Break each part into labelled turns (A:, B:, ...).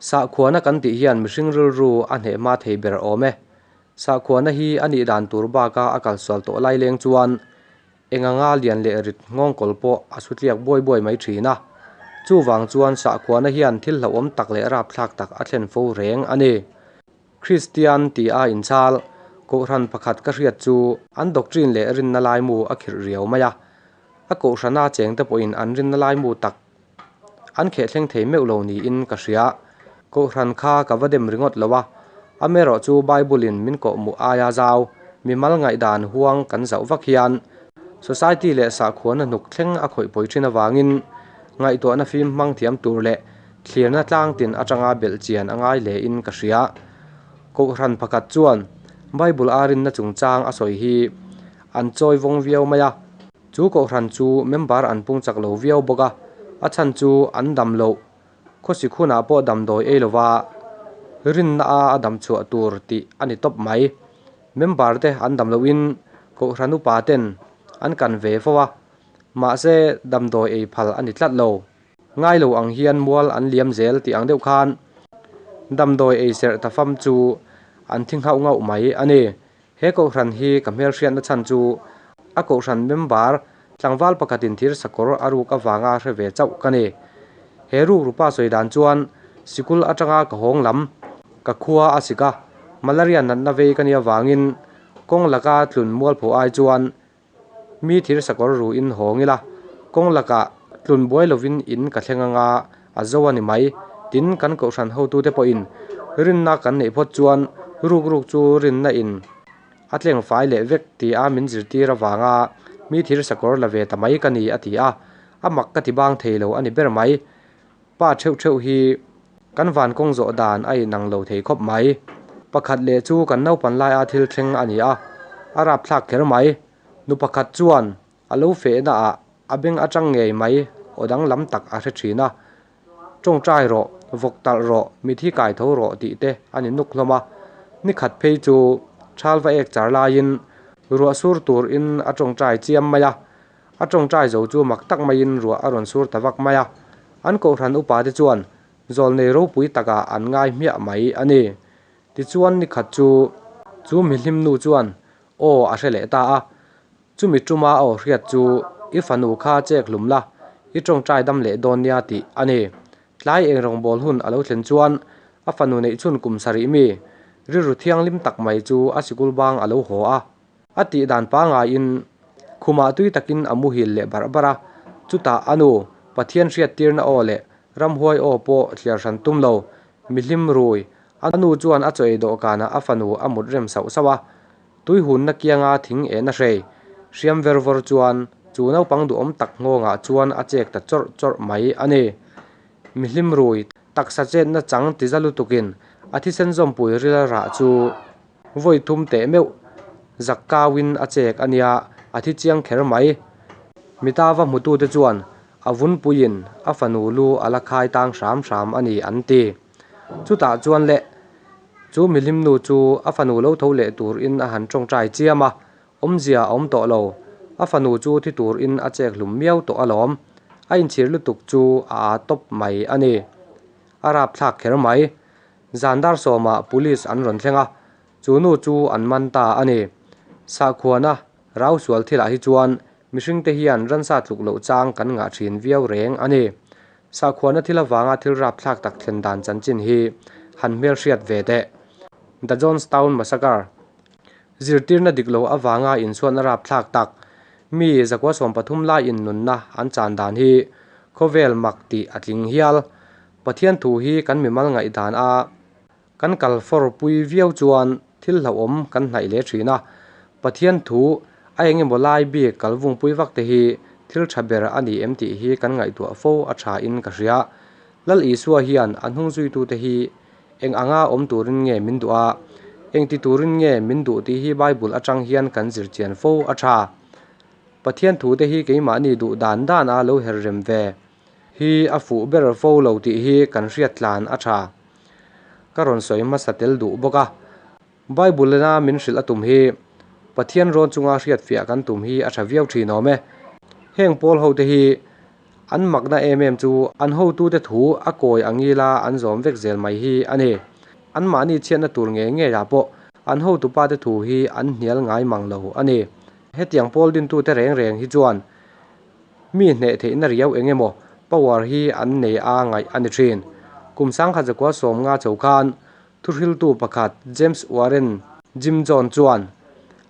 A: Sahkhuana kan tih hian mihring rilru a hneh hma thei ber awm e. Sahkhuana hi a nih dan tur baka a kalsual tawh lai leng chuan eng anga lian leh rit nghawngkawl pawh a su tliak buai buai mai thin a. Chuvang chuan sahkhuana hian thil hlauhawm tak leh rapthlak tak a thlen fo reng a ni. Kristian ti a inchhal Kohhran pakhat ka hriat chu an doctrine leh rinna laimu a khirh riau mai a. A kohhrana chengte pawhin an rinna laimu tak An kheh thleng thei meuh lo niin ka hria. Kohhran kha ka va dem ringawt lo a, amaherawh chu Bible-in min kawhhmuh aia zau, mimal ngaihdan huang kan zauh vak hian society leh sahkhuana hnuk thleng a khawih pawi thin avangin ngaihtuahna fim hmang thiam tur leh thlirna tlang tin atanga belh chian a ngai hlein ka hria. Kohhran pakhat chuan Bible a rinna chungchang a sawi hi an chawi vawng viau mai a. Chu kohhran chu member an pung chak lo viau bawk a, a chhan chu an dam loh. Khawsik hunah pawh damdawi ei lova rinna a a dam chhuah tur tih a ni tawp mai. Member te an dam lohin kohhran upa ten an kan ve fo a, mahse damdawi ei phal a ni tlat lo. Ngai lo ang hian mual an liam zel tih ang deuh khan damdawi ei serh ta fam chu an thi nghauh nghauh mai a ni. He kohhran hi ka hmelhriatna chhan chu a kohhran member tlangval pakhatin thir sakawr a ruk avanga hre ve chauh ka ni. He ruk rupa sawi dan chuan sikul atanga ka hawng lam ka khua a sik a, malaria natna vei ka nih avangin kawng laka tlun mualpho ai chuan Mi thir sakawr ruin hawng ila, kawng lakah tlun buai lovin in ka thleng anga a zo a ni mai. Tin, kan kohhran hotute pawhin rinna kan neih phawt chuan ruk ruk chu rinna in a tleng fai leh vek tia min zirtir avanga mi thir sakawr la ve ta mai ka ni a ti a, a mak ka ti bang thei lo a ni ber mai. Pa theuh theuh hi kan van kawng zawh dan a inang lo thei khawp mai. Pakhat leh chu kan naupan laia thil thleng a ni a, a rapthlak kher mai. Nu pakhat chuan a lo fehna ah a beng atang ngei mai aw danglam tak a hre thin a. Tawngtai rawh, vawk talh rawh, mithi kai tho rawh tih te a ni nuk hlawm a. Nikhat phei chu thal va ek char laiin ruah sur turin a tawngtai chiam mai a. A tawngtai zo chu mak tak maiin ruah a rawn sur ta vak mai a, an kohhran upa te chuan zawlnei ropui takah an ngai hmiah mai a ni. Tichuan nikhat chu chu mihlim nu chuan aw a hre leh ta a, chumi tuma a aw hriat chu i fanu kha chek hlum la, i tawngtai dam leh dawn nia tih a ni. Tlai eng rawngbâwl hun a lo thlen chuan a fanu neih chhun kum sarih mi rilru thianghlim tak mai chu a sikul bang a lo haw a. A tih dan pangaiin khumah tui takin a muhil leh barh barh a, chutah a nu, Pathian hriattirna aw leh ramhuai aw pawh thliar hran tum lo, mihlim rui, a nu chuan a chaw ei dawhkanah a fanu a mut rem sauh sauh a, tuihunna kianga thing ehna hrei, hriam ver vawr chuan chu naupang duhawm tak nghawngah chuan a chek ta chawrh chawrh mai a ni. Mihlim rui, taksa chetna chang tiza lutukin a thisen zawmpui rila rah chu Vawi thum teh meuh zak kauin a chek a nia, a thi chiang kher mai. Mitava hmutute chuan a vunpuiin a fanu lu a la khai tang hram hram a ni an ti. Chutah chuan le, chu mihlim nu chu a fanu lo tho leh turin a han tawngtai chiam a, awmzia a awm tawh lo. A fanu chu thi turin a chek hlum miau tawh alawm. A inchhir lutuk chu a aa tawp mai a ni. A rapthlak kher mai. Zan dar sawmah police an rawn thleng a, chu nu chu an man ta a ni. Sahkhuana rau sual thilah hi chuan mihringte hian ransa tluk loh chang kan ngah thin viau reng a ni. Sahkhuana thil avanga thil rapthlak tak thlen dan chanchin hi han hmelhriat ve teh. The Jonestown Massacre Zirtirna dik lo avanga inchhuatna rapthlak tak mi zakua 13 laiin nunna an chan dan hi khawvel mak tih a tling hial. Pathian thu hi kan mimal ngaihdan a, kan kal fawr pui viau chuan thil hlauhawm kan hnaih leh thin a. Pathian thu a eng emaw lai bik kal vungpui vak te hi thil tha ber a ni em tih hi kan ngaihtuah fo a tha in ka hria. Lal Isua hian a hnung zuitute hi eng anga awm turin nge min duh a, eng ti turin nge min duh tih hi Bible atang hian kan zir chian fo a tha. Pathian thu te hi keimahni duh dan dan a lo her rem ve. Hi a fuh ber fo lo tih hi kan hriat tlan a tha. Ka rawn sawi hmasa tel duh bawk a. Bible ina min hrilh a tum hi Pathian rawn chunga hriatfiah kan tum hi a tha viau thin awm e. Heng pawl ho te hi An makna em em chu an hotute thu a kawi a ngila an zawm vek zel mai hi a ni. Anmahni chhiatna tur ngei ngeiah pawh an hotupate thu hi an hnial ngai mang lo a ni. Hetiang pawl dintute reng reng hi chuan mi hneh theihna riau eng emaw power hi an nei a ngaih a ni thin. Kum sangkhat zakua sawmnga chho khan Thuhriltu pakhat James Warren Jim Jones chuan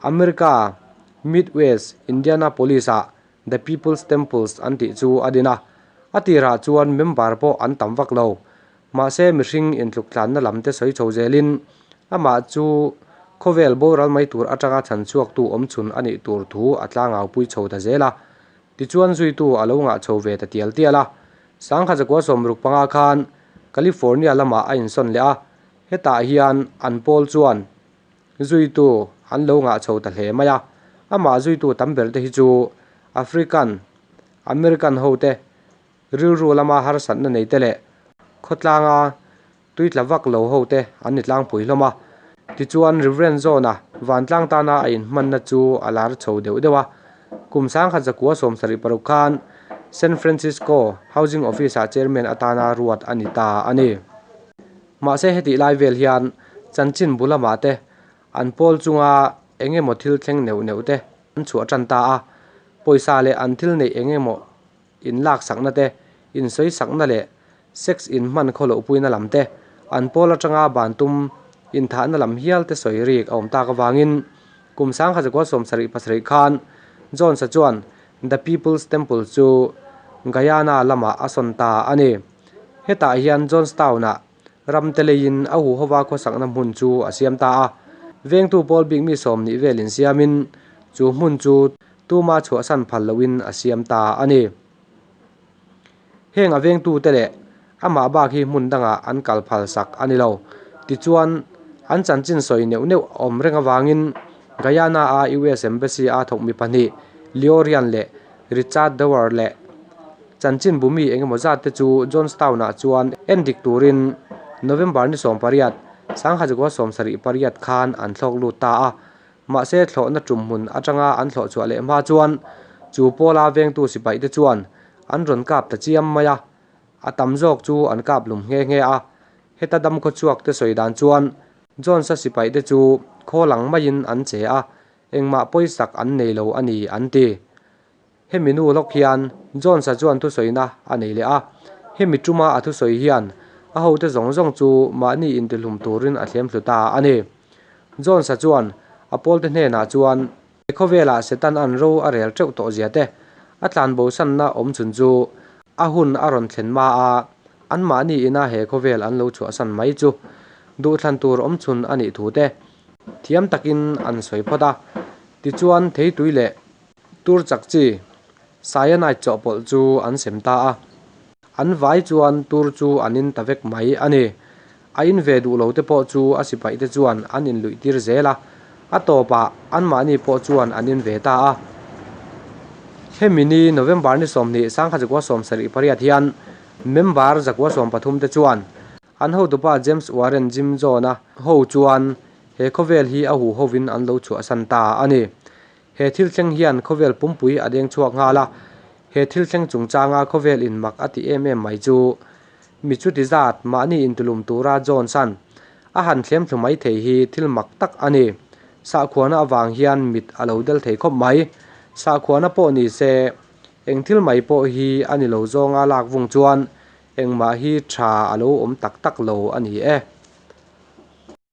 A: America Midwest Indianapolis-ah The People's Temples an tih chu a din a. A tirah chuan member pawh an tam vak lo. Mahse mihring intluktlanna lam te sawi chho zelin amah chu khawvel boral mai tur atanga chhan chhuaktu awmchhun a nih tur thu a tlangaupui chho ta zel a. Tichuan zuitu a lo ngah chho ve ta tial tial a. Sangha zakua 65 khan California lamah a insawn leh a, hetah hian an pawl chuan zuitu an lo ngah chho ta hle mai a. Amah zuitu tam ber te hi chu African American ho te rilru lama harsatna nei te leh khawtlanga tui tla vak lo ho te an ni tlangpui hlawm a. Tichuan Reverend John-a vantlang tana a inhmanna chu a lar chho deuh deuh a. Kum 1976 khan San Francisco Housing Office-ah chairman atana ruat a ni ta a ni. Mahse hetih lai vel hian chanchin bu lamah te an pawl chunga eng emaw thil thleng neuh neuh te an chhuah tan ta a. Pawisa leh an thil neih eng emaw inlaksakna te, insawisakna leh sex inhman khawlohpuina lam te, an pawl atanga ban tum inthahna lam hial te sawi rik a awm tak avangin kum 1977 khan Jones-a chuan The People's Temple chu Guyana lamah a sawn ta a ni. Hetah hian Jonestown-ah ram te leiin a huhova khawsakna hmun chu a siam ta a. Vengtu pawl bik mi sawmnih vel insiamin chu hmun chu tuma chhuahsan phal loin a siam ta a ni. Heng a vengtute leh amah bak hi hmun dangah an kal phal sak a ni lo. Tichuan, an chanchin sawi neuh neuh a awm reng avangin Guyana-a US Embassy-a thawk mi pahnih Leo Ryan leh Richard Dewar leh chanchin bumi eng emaw zat te chu Jonestown-ah chuan en dik turin November ni 18, 1978 khan an thlawk lut ta a. Mahse thlawhna tum hmun atanga an thlawh chhuah leh hma chuan chu pawla vengtu sipaih te chuan an rawn kap ta chiam mai a, a tam zawk chu an kap lum nghe nghe a. Heta damkhaw chhuak te sawi dan chuan Jones-a sipaih te chu khawl ang maiin an che a, engmah pawisak an nei lo a ni an ti. Hemi nu lawk hian Jones-a chuan thusawina a nei leh a, hemi tuma a thusawi hian a hote zawng zawng chu mahni intihlum turin a thlem thlu ta a ni. Jones-a chuan a pawlte hnenah chuan he khawvelah Satan an ro a rel teuh tawh zia te, a tlanbosanna awm chhun chu a hun a rawn thlen hma a, anmahni ina he khawvel an lo chhuahsan mai chu duhthlan tur awm chhun a nih thu te thiam takin an sawi phawt a. Tichuan theitui leh Tur chak chi, cyanide chawhpawlh chu an sem ta a. An vai chuan tur chu an in ta vek mai a ni. A in ve duh lo te pawh chu a sipaih te chuan an in luih tir zel a, a tawpah anmahni pawh chuan an in ve ta a. Hemi ni November ni 20 1978 hian member 113 te chuan an hotupa James Warren Jim John-a ho chuan he khawvel hi a huhovin an lo chhuahsan ta a ni. He thil thleng hian khawvel pumpui a deng chhuak nghal a, he thil thleng chungchanga khawvel in mak a ti em em mai chu mi chuti zat mahni intulum tura Jones-a'n a han thlem thlu mai thei hi thil mak tak a ni. Sahkhuana avang hian mit a lo del thei khawp mai. Sahkhuana pawh ni se eng thil mai pawh hi a ni lo zawnga lak vung chuan engmah hi tha a lo awm tak tak lo a ni e.